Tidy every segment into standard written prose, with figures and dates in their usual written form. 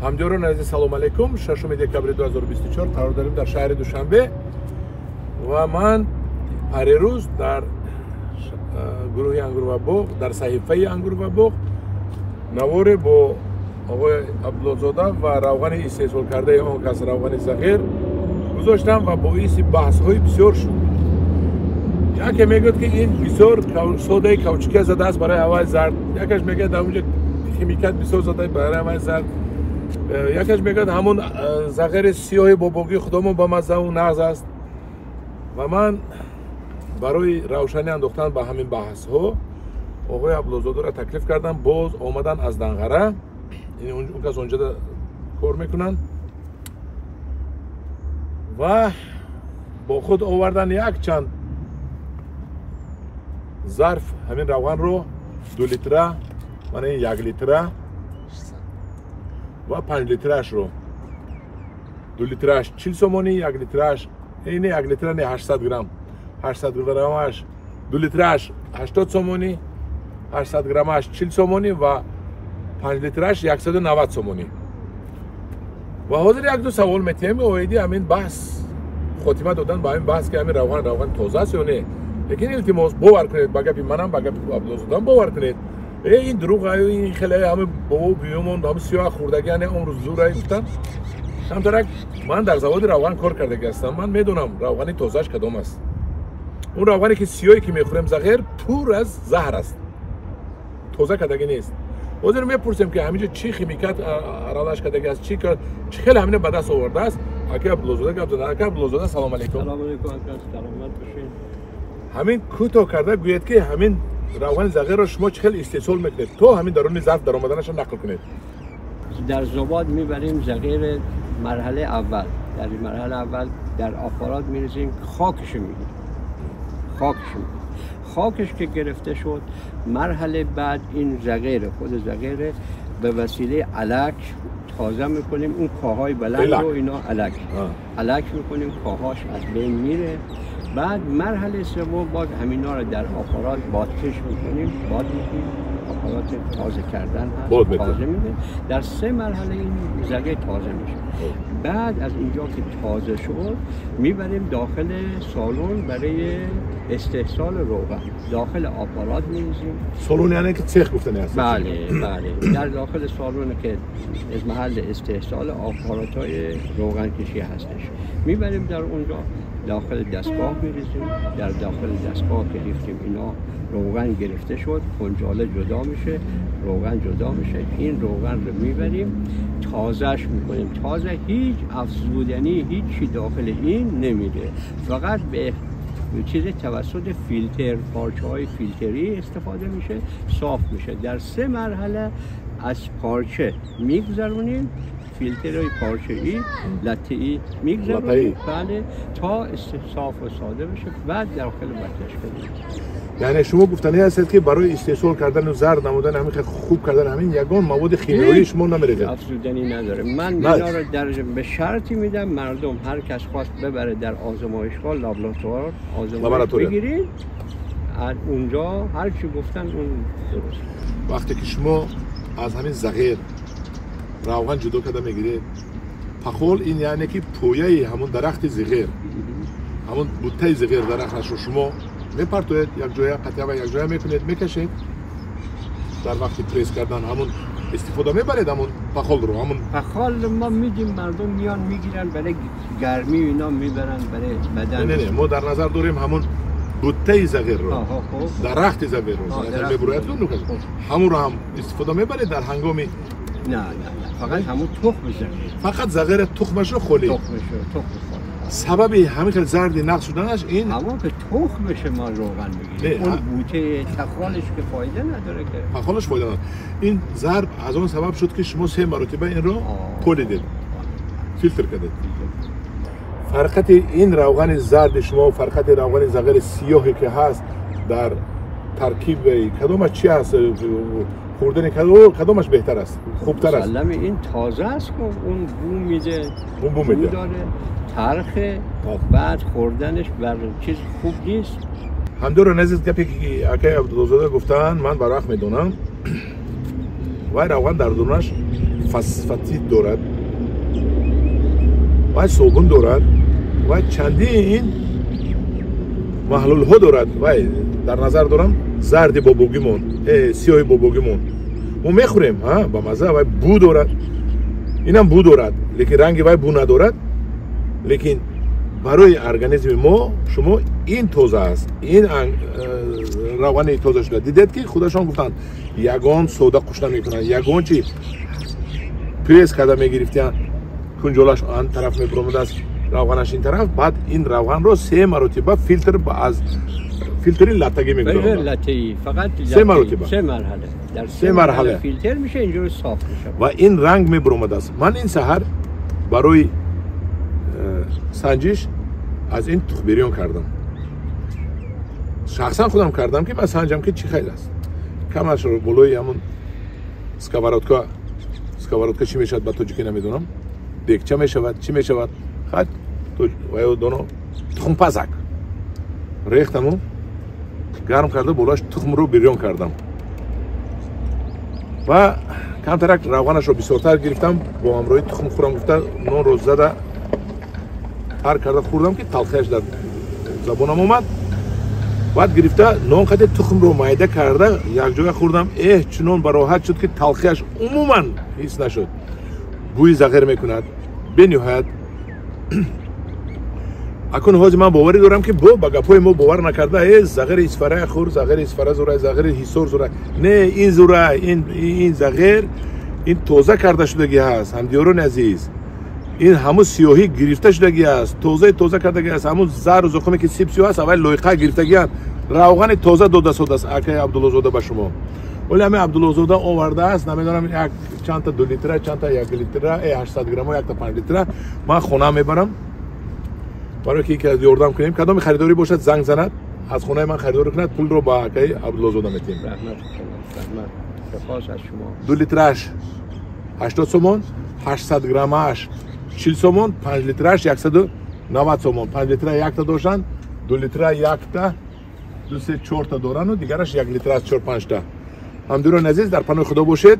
Ҳамдиёрони азиз, салом алейкум. 6 декабри 2024 қарор дорем дар шаҳри Душанбе ва ман парирӯз дар гурӯҳи Ангур ва боғ, дар саҳифаи Ангур ва боғ наворе бо оғои Абдуллозода ва равғани истеҳсол кардаи он кас равғани зағир гузоштам ва боиси баҳсҳои бисёр шуд. Яке мегӯяд, ки ин бисёр содаи кавчука задааст барои ҳаваи зард, якаш мегӯяд, дар онҷо химикат бисёр зада барои ҳаваи зард, якаш мегӯяд, ҳамон зағири сиёҳи бобогии худомон ба маззаву нағз аст. Ва ман барои равшанӣ андохтан ба ҳамин баҳсҳо оғои Абдуллозодаро таклиф кардам. Боз омадан аз Данғара, он кас онҷода кор мекунанд ва бо худ овардан якчанд зарф ҳамин равғанро, 2 литра, мана ин 1 литра ва 5 литраашро. 2 литрааш 40 сомонӣ, 1 литрааш не, 1 литра не, 800 грамм, 800 граммаш, 2 литрааш 80 сомонӣ, 800 граммаш 40 сомонӣ ва 5 литрааш 190 сомонӣ. Ва ҳозир як-ду савол метиҳем оиди ҳамин баҳс, хотима додан ба ҳамин баҳс, ки ҳамин равған тоза аст ё не. Лекин илтимос, бовар кунед ба гапи манам, ба гапи Абдуллозодам бовар кунед. Ин дурӯғ, ин хеле ҳама бобо бибиёмон ҳама сиёҳ хӯрдагӣ, яъне умрӯз зур гуфтан. Камтарак ман дар заводи равған кор кардагӣ ҳастам, ман медонам равғани тозааш кадом аст. Он равғане ки сиёҳе ки мехӯрем, зағир, пур аз заҳр аст, тоза кардагӣ нест. Ҳозир мепурсем, ки ҳаминҷо чӣ химикат аралаш кардагӣ аст, чӣ хеле ҳамина ба даст овардааст. Ака Абдуллозода гап зада. Ака Абдуллозода, салом алейкум. Салом алейкум, ака, саломат бошед. Ҳамин кӯтоҳ карда гӯяд, ки ҳамин равғани зағирро шумо чӣ хел истеҳсол мекунед, то ҳамин даруни зарф даромаданашро нақл кунед. Дар зобод мебарем зағир марҳалаи аввал. Дар марҳалаи аввал дар аппарат мерезем, хокашро мегирем. хокаш мегирем. خاکش که گرفته شد، مرحله بعد این زغیر، خود زغیر به وسیله علک تازه میکنیم. اون کاهای بلند رو اینا علک علک میکنیم، کاهاش از بین میره. بعد مرحله سوم باز همینا رو در آپارات بادکش میکنیم، باد میکنیم، آپارات تازه کردن هست، تازه میده. در 3 مرحله این زغیر تازه میشه. بعد از اینجا که تازه شد، میبریم داخل سالن برای استحصال روغن. داخل آپارات میریزیم. سالن یعنی که چخ گفتنی هست؟ بله بله، در داخل سالن که از محل استحصال آپارات های روغن کشی هستش، میبریم در اونجا داخل دستگاه میریزیم. در داخل دستگاه که ریختیم، اینا روغن گرفته شد، کنجاله جدا میشه، روغن جدا میشه. این روغن رو میبریم تازهش میکنیم. تازه، هیچ افزودنی هیچی داخل این نمیره، فقط به چیز توسط فیلتر، پارچه های فیلتری استفاده میشه، صاف میشه. در 3 مرحله از پارچه میگذرونیم، فیلترهای پارچه‌ای، لطه‌ای میگذرونیم، بله، تا صاف و ساده بشه، بعد داخل بکش کنیم. یعنی شما گفتنی هستید که برای استحصال کردن و زرد نمودن همین خوب کردن همین یگان مواد خیمیایی شما نمیریزید؟ افزودنی نداره. من اینا رو در به شرطی میدم مردم هر کس خواست ببره در آزمایشگاه، لابراتوار آزمایش بگیرید، از اونجا هر چی گفتن اون درست. وقتی که شما از همین زغیر روغن جدا کرده میگیرید، پخول این یعنی که پویه همون درخت زغیر، همون بوته زغیر درختش رو شما میپرتوید یک جای قطعه و یک جای میکنید، میکشید. در وقتی پرس کردن همون استفاده میبرید، همون پخال رو، همون پخال ما میدیم، مردم میان میگیرن برای گرمی، اینا میبرن برای بدن. نه نه، ما در نظر داریم همون بوته زغیر رو، درخت زغیر رو میبرید، همون رو هم استفاده میبرید در هنگام. نه نه نه، فقط همون تخم زغیر، فقط زغیر تخمش رو خالی، تخمش رو، تخم خالی. سبب همین خیلی زردی نقص شدنش این همون که تخمش ما روغن بگیریم، اون بوته تخالش که فایده نداره، که تخالش فایده نداره. این ضرب از اون سبب شد که شما 3 مرتبه این رو پولیدید، فیلتر کردید. فرقت این روغن زرد شما و فرقت روغن زغیر سیاهی که هست در ترکیب کدومش چی هست؟ خوردن کدومش بهتر است، خوبتر است؟ مسلم این تازه است که اون بو میده، اون بو میده، داره، ترخه، بعد خوردنش بر چیز خوب نیست. همدوران عزیز، گپی که اکای عبداللهزاده گفتن من برحق میدونم. وای روغن در درونش Фосфатид дорад, вай собун дорад, вай чандин маҳлулҳо дорад. Вай дар назар дорам зарди бобогимон, сиёҳи бобогимон. Мо мехӯрем, ба мазза, вай бу дорад. Инам бу дорад, лекин ранги вай бу надорад. Лекин барои организми мо шумо ин тоза аст. Ин равғани тоза шуда. Дидед ки худашон гуфтанд, ягон сода қуш намекунанд, ягон чи пресс карда мегирифтиянд, кунҷолаш он тараф мебуромадааст, равғанаш ин тараф. Баъд ин равғанро се маротиба филтр аз филтри латтагӣ мегузаронанд. латтаӣ фақат се маротиба, се марҳала, дар се марҳала филтр меша, инҷури соф мешавад ва ин ранг мебуромадааст. Ман ин саҳар барои санҷиш аз ин тухбириён кардам. Шахсан худам кардам ки ман санҷам ки чӣ хел аст. Камашро болои ҳамун сковородка, сковородка чӣ мешавад ба тоҷикӣ намедонам, дегча мешавад, чӣ мешавад, хат ваё доно тухмпазак рехтаму гарм карда болоаш тухмро бирён кардам ва камтарак равғанашро бисёртар гирифтам, бо ҳамроҳи тухм хӯрам гуфта нонро зада тар карда хӯрдам ки талхияш дар забонам омад. Баъд гирифта нон қади тухмро майда карда якҷоя хӯрдам. Эҳ, чунон бароҳат шуд ки талхияш умуман ҳис нашуд. Бӯи зағир мекунад бениҳоят. Акун ҳозир ман боварӣ дорам ки бо ба гапҳои мо бовар накарда, э зағири Исфара хӯр, зағири Исфара зурай, зағири Ҳисор зурай. Не, ин зурай, ин зағир, ин тоза карда шудагӣ ҳаст. Ҳамдиёрони азиз, ин ҳамун сиёҳӣ гирифта шудагӣ аст, тозаи тоза кардагӣ аст. Ҳамун зару зуқуме ки сиб сиёҳ аст, аввал лоиқа гирифтагианд. Равғани тоза дода содааст акаи Абдуллозода ба шумо. Вале ҳамин Абдуллозода овардааст, намедонам, як чандта 2 литра, чандта 1 литра, 800 граммо, якта 5 литра. Ман хона мебарам барои ки яке аз ёрдам кунем. Кадоми харидорӣ бошад, занг занад, аз хонаи ман харидорӣ кунад, пулро ба акаи Абдуллозода метиҳем. Раҳмат, раҳмат, сипос аз шумо. 2 литраш 80 сомон, 800 граммаш 40 сомон, 5 литраш 190 сомон. 5 литра якта доштанд, 2 литра якта, 2 3 4 та дорану дигараш 1 литра аз 4-5 та. Ҳамдиёрони азиз, дар паноҳи Худо бошед.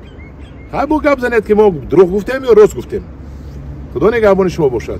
Хай бо гап занед ки мо дурӯғ гуфтем ё рост гуфтем. Худо нигаҳбони шумо бошад.